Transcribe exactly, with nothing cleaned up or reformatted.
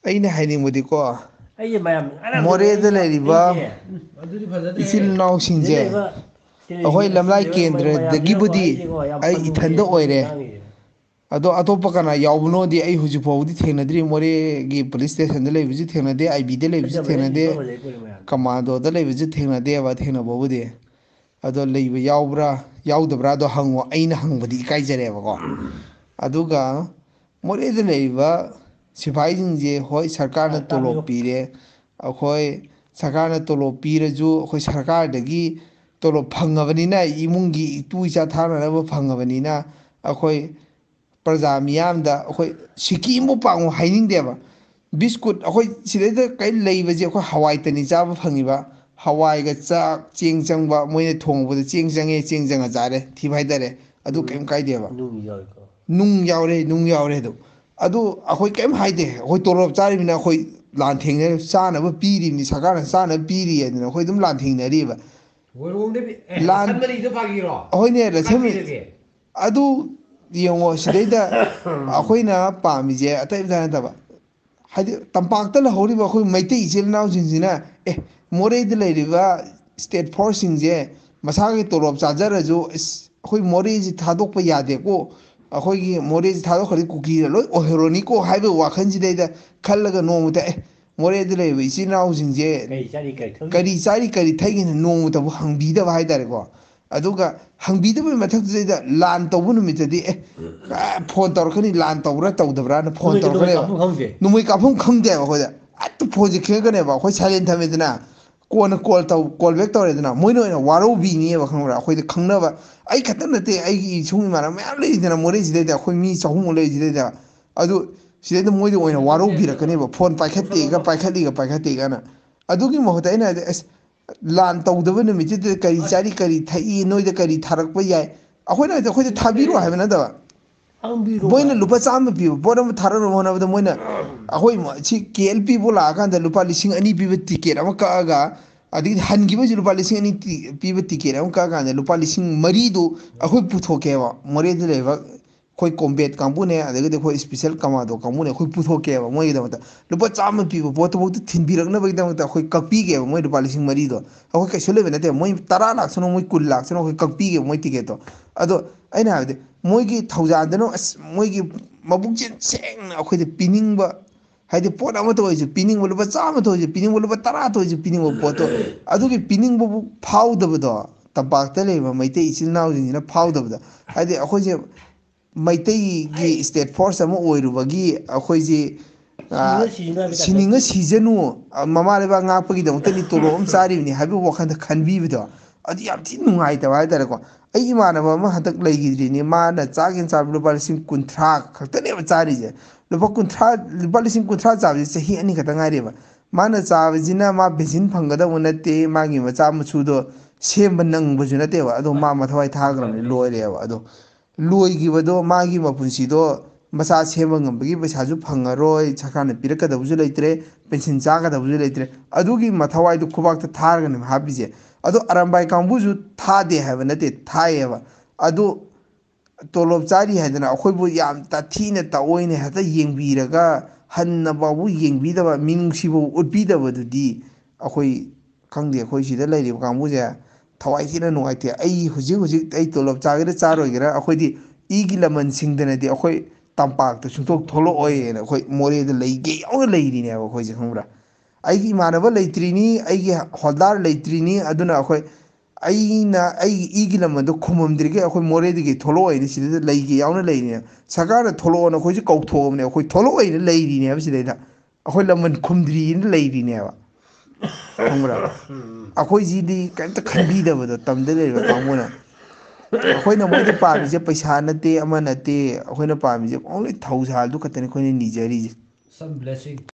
ꯑꯩꯅ ꯍꯥꯏꯅꯤꯡꯕꯗꯤꯀꯣ, ꯑꯩꯁꯦ ꯃꯌꯥꯝ ꯉꯔꯥꯡ ꯃꯣꯔꯦꯗ ꯑꯩꯁꯦ ꯂꯩꯔꯤꯕ ꯑꯩꯁꯦ ꯏꯆꯤꯜ ꯁꯤꯗ ꯏꯅꯥꯎꯁꯤꯡꯁꯦ ꯂꯩꯕ ꯑꯩꯈꯣꯏ ꯂꯝꯂꯥꯏ ꯁꯤꯗ ꯂꯩꯕ ꯃꯌꯥꯝ ꯀꯦꯟꯗ꯭ꯔꯗꯒꯤꯕꯨꯗꯤ ꯑꯩꯁꯦꯀꯣ ꯌꯥꯝ ꯑꯩ ꯍꯟꯅꯨꯔꯦ ꯏꯊꯟꯗ ꯑꯩꯈꯣꯏ ꯑꯣꯏꯔꯦ꯫ ꯉꯥꯡꯉꯤꯁꯦ꯫ ꯑꯗꯣ ꯑꯇꯣꯞꯄ ꯀꯅꯥ ꯌꯥꯎꯕꯅꯣꯗꯤ ꯑꯩ ꯍꯧꯖꯤꯛ ꯐꯥꯎꯕꯗꯤ ꯊꯦꯡꯅꯗ꯭ꯔꯤ꯫ ꯃꯣꯔꯦꯒꯤ ꯄꯨꯂꯤꯁ ꯁ꯭ꯇꯦꯁꯟꯗ ꯂꯩꯕꯁꯨ ꯊꯦꯡꯅꯗꯦ, ꯑꯥꯏ ꯕꯤꯗ ꯂꯩꯕꯁꯨ ꯅꯠꯇꯕ ꯑꯩ ꯊꯦꯡꯅꯗꯦ, ꯏꯐꯝ ꯂꯩ ꯀꯣꯏꯔꯦ ꯃꯌꯥꯝ꯫ ꯀꯃꯥꯟꯗꯣꯗ ꯂꯩꯕꯁꯨ ꯊꯦꯡꯅꯗꯦꯕ ꯊꯦꯡꯅꯕꯕꯨꯗꯤ꯫ ꯑꯗꯣ ꯂꯩꯕ ꯌꯥꯎꯕ꯭ꯔꯥ ꯌꯥꯎꯗꯕ꯭ꯔꯥꯗꯣ ꯍꯪꯉꯣ, ꯑꯩꯅ ꯍꯪꯕꯗꯤ ꯏꯀꯥꯏꯖꯔꯦꯕꯀꯣ꯫ ꯑꯗꯨꯒ ꯃꯣꯔꯦꯗ ꯂꯩꯔꯤꯕ ꯁꯤꯐꯥꯏꯁꯤꯡꯁꯦ, ꯍꯣꯏ, ꯁꯔꯀꯥꯔꯅ ꯑꯥ, ꯇꯣꯂꯣꯞ ꯇꯥꯕꯤꯌꯨ꯫ ꯄꯤꯔꯦ, ꯑꯩꯈꯣꯏ ꯁꯔꯀꯥꯔꯅ ꯇꯣꯂꯣꯞ ꯄꯤꯔꯁꯨ ꯑꯩꯈꯣꯏ ꯁꯔꯀꯥꯔꯗꯒꯤ ꯇꯣꯂꯣꯞ ꯐꯪꯉꯕꯅꯤꯅ, ꯏꯃꯨꯡꯒꯤ ꯏꯇꯨ ꯏꯆꯥ ꯊꯥꯅꯅꯕ ꯐꯪꯉꯕꯅꯤꯅ, ꯑꯩꯈꯣꯏ ꯄ꯭ꯔꯖꯥ ꯃꯤꯌꯥꯝꯗ ꯑꯩꯈꯣꯏ ꯁꯤꯀꯤ ꯑꯃꯕꯨ ꯄꯥꯡꯉꯨ ꯍꯥꯏꯅꯤꯡꯗꯦꯕ꯫ ꯕꯤꯁꯀꯨꯠ ꯑꯩꯈꯣꯏ ꯁꯤꯗꯩꯗ ꯀꯔꯤ ꯂꯩꯕꯁꯦ ꯑꯩꯈꯣꯏ ꯍꯋꯥꯏꯇꯅꯤ ꯆꯥꯕ ꯐꯪꯉꯤꯕ꯫ ꯍꯋꯥꯏꯒ ꯆꯥꯛ ꯆꯦꯡ ꯆꯪꯕ, ꯃꯣꯏꯅ ꯊꯣꯡꯕꯗ ꯆꯦꯡ ꯆꯪꯉꯦ, ꯆꯦꯡ ꯆꯪꯉ ꯆꯥꯔꯦ, ꯊꯤ ꯐꯥꯏꯗꯔꯦ, ꯑꯗꯨ ꯎꯝ꯫ ꯀꯩꯝ ꯀꯥꯏꯗꯦꯕ꯫ ꯅꯨꯡ ꯌꯥꯎꯏꯀꯣ꯫ ꯅꯨꯡ ꯌꯥꯎꯔꯦ, ꯅꯨꯡ ꯌꯥꯎꯔꯦ ꯑꯗꯨ꯫ ꯑꯗꯨ ꯑꯩꯈꯣꯏ ꯀꯩꯝ ꯍꯥꯏꯗꯦ꯫ ꯑꯩꯈꯣꯏ ꯇꯣꯂꯣꯞ ꯆꯥꯔꯤꯕꯅꯤꯅ ꯑꯩꯈꯣꯏ ꯂꯥꯟ ꯊꯦꯡꯅꯔꯤ, ꯆꯥꯅꯕ ꯄꯤꯔꯤꯕꯅꯤ, ꯁꯔꯀꯥꯔꯅ ꯆꯥꯅꯕ ꯄꯤꯔꯤ ꯍꯥꯏꯗꯅ ꯑꯩꯈꯣꯏ ꯑꯗꯨꯝ ꯂꯥꯟ ꯊꯦꯡꯅꯔꯤꯕ꯫ ꯋꯥꯔꯣꯡꯗꯕꯤ-, ꯑꯦ, ꯂꯥꯟ-, ꯂꯥꯟ ꯃꯔꯤꯗꯣ ꯐꯥꯒꯤꯔꯣ? ꯑꯩꯈꯣꯏꯅꯦ, ꯂꯥꯟ-, ꯀꯥꯏ ꯄꯤꯔꯒꯦ? ꯑꯗꯨ ꯌꯦꯡꯉꯣ, ꯁꯤꯗꯩꯗ ꯑꯩꯈꯣꯏꯅ ꯄꯥꯝꯃꯤꯁꯦ ꯑꯇꯩ ꯑꯝꯇ ꯅꯠꯇꯕ, ꯍꯥꯏꯗꯤ ꯇꯝꯄꯥꯛꯇ ꯂꯩꯍꯧꯔꯤꯕ ꯑꯩꯈꯣꯏ ꯃꯩꯇꯩ ꯏꯆꯤꯜ ꯏꯅꯥꯎꯁꯤꯡꯁꯤꯅ, ꯑꯦ, ꯃꯣꯔꯦꯗ ꯂꯩꯔꯤꯕ ꯁ꯭ꯇꯦꯠ ꯐꯣꯔꯁꯁꯤꯡꯁꯦ ꯃꯁꯥꯒꯤ ꯇꯣꯂꯣꯞ ꯆꯥꯖꯔꯁꯨ, "ꯏꯁ, ꯑꯩꯈꯣꯏ ꯃꯣꯔꯦꯁꯤ ꯊꯥꯗꯣꯛꯄ ꯌꯥꯗꯦꯀꯣ, ꯑꯩꯈꯣꯏꯒꯤ ꯃꯣꯔꯦꯁꯤ ꯊꯥꯗꯣꯛꯈ꯭ꯔꯗꯤ ꯀꯨꯀꯤꯅ ꯂꯣꯏ ꯑꯣꯏꯍꯧꯔꯅꯤꯀꯣ" ꯍꯥꯏꯕ ꯋꯥꯈꯜꯁꯤꯗꯩꯗ ꯈꯜꯂꯒ ꯅꯣꯡꯃꯇ, "ꯑꯦ, ꯃꯣꯔꯦꯗ ꯂꯩꯔꯤꯕ ꯏꯆꯤꯜ ꯏꯅꯥꯎꯁꯤꯡꯁꯦ ꯀꯔꯤ ꯆꯥꯔꯤ, ꯀꯔꯤ ꯊꯛꯏ? ꯀꯔꯤ ꯆꯥꯔꯤ, ꯀꯔꯤ ꯊꯛꯏꯅ" ꯅꯣꯡꯃꯇꯕꯨ ꯍꯪꯕꯤꯗꯕ ꯍꯥꯏ ꯇꯥꯔꯦꯀꯣ꯫ ꯑꯗꯨꯒ ꯍꯪꯕꯤꯗꯕꯒꯤ ꯃꯊꯛꯇꯨꯗꯩꯗ ꯂꯥꯟ ꯇꯧꯕ ꯅꯨꯃꯤꯠꯇꯗꯤ, "ꯑꯦ, ꯑ, ꯐꯣꯟ ꯇꯧꯔꯛꯀꯅꯤ, ꯂꯥꯟ ꯇꯧꯕ꯭ꯔꯥ ꯇꯧꯗꯕ꯭ꯔꯥꯅ ꯐꯣꯟ ꯅꯣꯡꯃꯩ, ꯅꯣꯡꯃꯩ ꯇꯧꯔꯛꯀꯅꯦꯕ"꯫ ꯀꯥꯞꯐꯝ ꯈꯪꯗꯦ꯫ ꯅꯣꯡꯃꯩ ꯀꯥꯞꯐꯝ ꯈꯪꯗꯦꯕ ꯑꯩꯈꯣꯏꯗ꯫ ꯍꯦꯛꯇ ꯐꯣꯟꯁꯦ ꯈꯤꯡꯉꯛꯀꯅꯦꯕ꯫ ꯑꯩꯈꯣꯏ ꯁꯥꯏꯂꯦꯟ ꯊꯝꯃꯦꯗꯅ, ꯀꯣꯟꯅ ꯀꯣꯜ ꯇꯧ-, ꯀꯣꯜ ꯕꯦꯛ ꯇꯧꯔꯦꯗꯅ, ꯃꯣꯏꯅ ꯑꯣꯏꯅ ꯋꯥꯔꯧꯕꯤꯅꯦꯕ, ꯈꯪꯕ꯭ꯔꯥ? ꯑꯩꯈꯣꯏꯗ ꯈꯪꯅꯕ, ꯑꯩ ꯈꯛꯇ ꯅꯠꯇꯦ, ꯑꯩꯒꯤ ꯏꯁꯨꯡ ꯏꯃꯥꯟꯅꯕ ꯃꯌꯥꯝ ꯂꯩꯔꯤꯗꯅ ꯃꯣꯔꯦꯁꯤꯗꯩꯗ, ꯑꯩꯈꯣꯏ ꯃꯤ ꯆꯍꯨꯝꯃꯨꯛ ꯂꯩꯔꯤꯁꯤꯗꯩꯗ꯫ ꯑꯗꯨ ꯁꯤꯗꯩꯗ ꯃꯣꯏꯗ ꯑꯣꯏꯅ ꯋꯥꯔꯧꯕꯤꯔꯛꯀꯅꯦꯕ, ꯐꯣꯟ ꯄꯥꯏꯈꯠꯇꯦꯒ, ꯄꯥꯏꯈꯠꯂꯤꯒ, ꯄꯥꯏꯈꯠꯇꯦꯒꯅ꯫ ꯑꯗꯨꯒꯤ ꯃꯍꯨꯠꯇ ꯑꯩꯅ ꯍꯥꯏꯗꯤ, "ꯑꯁ, ꯂꯥꯟ ꯇꯧꯗꯕ ꯅꯨꯃꯤꯠꯇꯨꯗ ꯀꯔꯤ ꯆꯥꯔꯤ, ꯀꯔꯤ ꯊꯛꯏ, ꯅꯣꯏꯗ ꯀꯔꯤ ꯊꯥꯔꯛꯄ ꯌꯥꯏ?" ꯑꯩꯈꯣꯏꯅ ꯍꯥꯏꯗꯤ ꯑꯩꯈꯣꯏꯗ ꯊꯥꯕꯤꯔꯣ ꯍꯥꯏꯕ ꯅꯠꯇꯕ, ꯍꯪꯕꯤꯔꯣ ꯃꯣꯏꯅ ꯍꯥꯏ꯫ ꯂꯨꯄꯥ ꯆꯥꯝꯃ ꯄꯤꯕ ꯄꯣꯠ ꯑꯃ ꯊꯥꯔꯛꯅꯕ ꯍꯣꯠꯅꯕꯗ ꯃꯣꯏꯅ, ꯑꯩꯈꯣꯏ ꯃ-, ꯁꯤ ꯀꯦ ꯑꯦꯜ ꯄꯤꯕꯨ ꯂꯥꯛꯑꯀꯥꯟꯗ ꯂꯨꯄꯥ ꯂꯤꯁꯤꯡ ꯑꯅꯤ ꯄꯤꯕ ꯇꯤꯀꯦꯠ ꯑꯃ ꯀꯛꯑꯒ, ꯑꯗꯒꯤ ꯍꯟꯈꯤꯕꯁꯨ ꯂꯨꯄꯥ ꯂꯤꯁꯤꯡ ꯑꯅꯤ ꯇꯤ-, ꯄꯤꯕ ꯇꯤꯀꯦꯠ ꯑꯃ ꯀꯛꯑꯀꯥꯟꯗ ꯂꯨꯄꯥ ꯂꯤꯁꯤꯡ ꯃꯔꯤꯗꯨ ꯑꯩꯈꯣꯏ ꯄꯨꯊꯣꯛꯀꯦꯕ, ꯃꯣꯔꯦꯗ ꯂꯩꯕ ꯑꯩꯈꯣꯏ ꯀꯣꯝꯕꯦꯠ ꯀꯥꯡꯕꯨꯅꯦ, ꯑꯗꯒꯤꯗꯤ ꯑꯩꯈꯣꯏ ꯏꯁꯄꯤꯁꯦꯜ ꯀꯃꯥꯟꯗꯣ ꯀꯥꯡꯕꯨꯅꯦ, ꯑꯩꯈꯣꯏ ꯄꯨꯊꯣꯛꯀꯦꯕ ꯃꯣꯏꯒꯤꯗꯃꯛꯇ꯫ ꯂꯨꯄꯥ ꯆꯥꯝꯃ ꯄꯤꯕ ꯄꯣꯠꯇꯨꯐꯥꯎꯗ ꯊꯤꯟꯕꯤꯔꯛꯅꯕꯒꯤꯗꯃꯛꯇ ꯑꯩꯈꯣꯏ ꯀꯛꯄꯤꯒꯦꯕ ꯃꯣꯏ ꯂꯨꯄꯥ ꯂꯤꯁꯤꯡ ꯃꯔꯤꯗꯣ꯫ ꯑꯩꯈꯣꯏ ꯀꯩꯁꯨ ꯂꯩꯕ ꯅꯠꯇꯦꯕ, ꯃꯣꯏ ꯇꯔꯥ ꯂꯥꯛꯁꯅꯨ, ꯃꯣꯏ ꯀꯨꯟ ꯂꯥꯛꯁꯅꯨ, ꯑꯩꯈꯣꯏ ꯀꯛꯄꯤꯒꯦꯕ ꯃꯣꯏ ꯇꯤꯀꯦꯠꯇꯣ꯫ ꯑꯗꯣ ꯑꯩꯅ ꯍꯥꯏꯕꯗꯤ ꯃꯣꯏꯒꯤ ꯊꯧꯖꯥꯟꯗꯅ ꯑꯁ ꯃꯣꯏꯒꯤ ꯃꯕꯨꯛꯆꯦꯜ ꯁꯦꯡꯅ ꯑꯩꯈꯣꯏꯗ ꯄꯤꯅꯤꯡꯕ, ꯍꯥꯏꯗꯤ ꯄꯣꯠ ꯑꯃꯇ ꯑꯣꯏꯔꯁꯨ ꯄꯤꯅꯤꯡꯕ, ꯂꯨꯄꯥ ꯆꯥꯝꯃꯇ ꯑꯣꯏꯔꯁꯨ ꯄꯤꯅꯤꯡꯕ, ꯂꯨꯄꯥ ꯇꯔꯥꯇ ꯑꯣꯏꯔꯁꯨ ꯄꯤꯅꯤꯡꯕ ꯄꯣꯠꯇꯣ, ꯑꯗꯨꯒꯤ ꯄꯤꯅꯤꯡꯕꯕꯨ ꯐꯥꯎꯗꯕꯗꯣ, ꯇꯝꯄꯥꯛꯇ ꯂꯩꯔꯤꯕ ꯃꯩꯇꯩ ꯏꯆꯤꯜ ꯏꯅꯥꯎꯁꯤꯡꯁꯤꯅ ꯐꯥꯎꯗꯕꯗꯣ꯫ ꯍꯥꯏꯗꯤ ꯑꯩꯈꯣꯏꯁꯦ ꯃꯩꯇꯩꯒꯤ ꯁ꯭ꯇꯦꯠ ꯐꯣꯔꯁ ꯑꯃ ꯑꯣꯏꯔꯨꯕꯒꯤ ꯑꯩꯈꯣꯏꯁꯤ, ꯑ, ꯁꯤꯅꯤꯡꯉ ꯁꯤꯖꯅꯨ ꯍꯥꯏꯕ ꯇꯥꯏꯞꯇ꯫ ꯁꯤꯅꯤꯡꯉ ꯁꯤꯖꯅꯨ, ꯑ, ꯃꯃꯥ ꯂꯩꯕꯥꯛ ꯉꯥꯛꯄꯒꯤꯗꯃꯛꯇꯅꯤ ꯇꯣꯂꯣꯞ ꯑꯃ ꯆꯥꯔꯤꯕꯅꯤ ꯍꯥꯏꯕꯒꯤ ꯋꯥꯈꯜꯗ ꯈꯟꯕꯤꯕꯗꯣ, ꯑꯗꯨ ꯌꯥꯝ ꯊꯤꯅ ꯅꯨꯡꯉꯥꯏꯇꯕ ꯍꯥꯏꯇꯥꯔꯦꯀꯣ꯫ ꯑꯩ ꯏꯃꯥꯟꯅꯕ ꯑꯃ ꯍꯟꯗꯛ ꯂꯩꯈꯤꯗ꯭ꯔꯤꯅꯤ, ꯃꯥꯅ ꯆꯥꯒꯦꯅ ꯆꯥꯕ ꯂꯨꯄꯥ ꯂꯤꯁꯤꯡ ꯀꯨꯟꯊ꯭ꯔꯥ ꯈꯛꯇꯅꯦꯕ ꯆꯥꯔꯤꯁꯦ꯫ ꯂꯨꯄꯥ ꯀꯨꯟꯊ꯭ꯔꯥ, ꯂꯨꯄꯥ ꯂꯤꯁꯤꯡ ꯀꯨꯟꯊ꯭ꯔꯥ ꯆꯥꯕꯁꯦ ꯆꯍꯤ ꯑꯅꯤ ꯈꯛꯇ ꯉꯥꯏꯔꯦꯕ꯫ ꯃꯥꯅ ꯆꯥꯕꯁꯤꯅ ꯃꯥ ꯄꯦꯟꯁꯤꯟ ꯐꯪꯒꯗꯧꯕ ꯅꯠꯇꯦ, ꯃꯥꯒꯤ ꯃꯆꯥ ꯃꯁꯨꯗꯣ ꯁꯦꯝꯕ ꯅꯪꯕꯁꯨ ꯅꯠꯇꯦꯕ, ꯑꯗꯣ ꯃꯥ ꯃꯊꯋꯥꯏ ꯊꯥꯈ꯭ꯔꯕꯅꯤ, ꯂꯣꯏꯔꯦꯕ꯫ ꯑꯗꯣ ꯂꯣꯏꯈꯤꯕꯗꯣ ꯃꯥꯒꯤ ꯃꯄꯨꯟꯁꯤꯗꯣ ꯃꯆꯥ ꯁꯦꯝꯕ ꯉꯝꯕꯒꯤ ꯄꯩꯁꯥꯁꯨ ꯐꯪꯉꯔꯣꯏ, ꯁꯔꯀꯥꯔꯅ ꯄꯤꯔꯛꯀꯗꯕꯁꯨ ꯂꯩꯇ꯭ꯔꯦ, ꯄꯦꯟꯁꯤꯟ ꯆꯥꯒꯗꯕꯁꯨ ꯂꯩꯇ꯭ꯔꯦ꯫ ꯑꯗꯨꯒꯤ ꯃꯊꯋꯥꯏꯗꯣ ꯈꯨꯕꯥꯛꯇ ꯊꯥꯔꯒꯅꯦꯕ ꯍꯥꯞꯄꯤꯁꯦ꯫ ꯑꯗꯣ ꯑꯔꯥꯝꯕꯥꯏ ꯀꯥꯡꯕꯨꯁꯨ ꯊꯥꯗꯦ ꯍꯥꯏꯕ ꯅꯠꯇꯦ, ꯊꯥꯏꯌꯦꯕ꯫ ꯑꯗꯨ ꯇꯣꯂꯣꯞ ꯆꯥꯔꯤ ꯍꯥꯏꯗꯅ ꯑꯩꯈꯣꯏꯕꯨ ꯌꯥꯝ ꯇꯥꯊꯤꯅ ꯇꯥꯑꯣꯏꯅ ꯍꯦꯛꯇ ꯌꯦꯡꯕꯤꯔꯒ, ꯍꯟꯅ ꯐꯥꯎꯕ ꯌꯦꯡꯕꯤꯗꯕ, ꯃꯤꯅꯨꯡꯁꯤꯕꯨ ꯎꯠꯄꯤꯗꯕꯗꯨꯗꯤ ꯑꯩꯈꯣꯏ ꯈꯪꯗꯦ꯫ ꯑꯩꯈꯣꯏ ꯁꯤꯗ ꯂꯩꯔꯤꯕ ꯀꯥꯡꯕꯨꯁꯦ ꯊꯋꯥꯏ ꯊꯤꯅ ꯅꯨꯡꯉꯥꯏꯇꯦ꯫ ꯑꯩ ꯍꯧꯖꯤꯛ ꯍꯧꯖꯤꯛ ꯑꯩ ꯇꯣꯂꯣꯞ ꯆꯥꯒꯦꯔꯥ ꯆꯥꯔꯣꯏꯒꯦꯔꯥ, ꯑꯩꯈꯣꯏꯗꯤ ꯏꯒꯤ ꯂꯃꯟ ꯁꯤꯡꯗꯅꯗꯤ ꯑꯩꯈꯣꯏ ꯇꯝꯄꯥꯛꯇ ꯁꯨꯡꯊꯣꯛ ꯊꯣꯛꯂꯛꯑꯣꯏꯅ ꯑꯩꯈꯣꯏ ꯃꯣꯔꯦꯗ ꯂꯩꯒꯦ ꯌꯥꯎꯅ ꯂꯩꯔꯤꯅꯦꯕ ꯑꯩꯈꯣꯏꯁꯦ, ꯈꯪꯕ꯭ꯔꯥ? ꯑꯩꯒꯤ ꯏꯃꯥꯟꯅꯕ ꯂꯩꯇ꯭ꯔꯤꯅꯤ, ꯑꯩꯒꯤ ꯍꯣꯜꯗꯥꯔ ꯂꯩꯇ꯭ꯔꯤꯅꯤ, ꯑꯗꯨꯅ ꯑꯩꯈꯣꯏ ꯑꯩꯅ ꯑꯩꯒꯤ ꯏꯒꯤ ꯂꯃꯟꯗꯣ ꯈꯨꯝꯃꯝꯗ꯭ꯔꯤꯈꯩ ꯑꯩꯈꯣꯏ ꯃꯣꯔꯦꯗꯒꯤ ꯊꯣꯛꯂꯛꯑꯣꯏꯅ ꯁꯤꯗ ꯂꯩꯒꯦ ꯌꯥꯎꯅ ꯂꯩꯔꯤꯅꯦ꯫ ꯁꯔꯀꯥꯔꯅ ꯊꯣꯛꯂꯛꯑꯣꯅ ꯑꯩꯈꯣꯏꯁꯦ ꯀꯧꯊꯣꯛꯑꯕꯅꯦ, ꯑꯩꯈꯣꯏ ꯊꯣꯛꯂꯛꯑꯣꯏꯅ ꯂꯩꯔꯤꯅꯦꯕ ꯁꯤꯗꯩꯗ꯫ ꯑꯩꯈꯣꯏ ꯂꯃꯟ ꯈꯨꯝꯗ꯭ꯔꯤꯅ ꯂꯩꯔꯤꯅꯦꯕ, ꯈꯪꯕ꯭ꯔꯥ? ꯑꯩꯈꯣꯏꯁꯤꯗꯤ ꯀꯔꯤꯝꯇ ꯈꯟꯕꯤꯗꯕꯗꯣ ꯇꯝꯗ ꯂꯩꯔꯤꯕ ꯀꯥꯡꯕꯨꯅ꯫ ꯑꯩꯈꯣꯏꯅ ꯃꯣꯏꯗ ꯄꯥꯝꯃꯤꯁꯦ ꯄꯩꯁꯥ ꯅꯠꯇꯦ, ꯑꯃ ꯅꯠꯇꯦ, ꯑꯩꯈꯣꯏꯅ ꯄꯥꯝꯃꯤꯁꯦ only ꯊꯧꯁꯥꯜꯗꯨ ꯈꯛꯇꯅꯤ ꯑꯩꯈꯣꯏꯅ ꯅꯤꯖꯔꯤꯁꯦ꯫ Some blessing.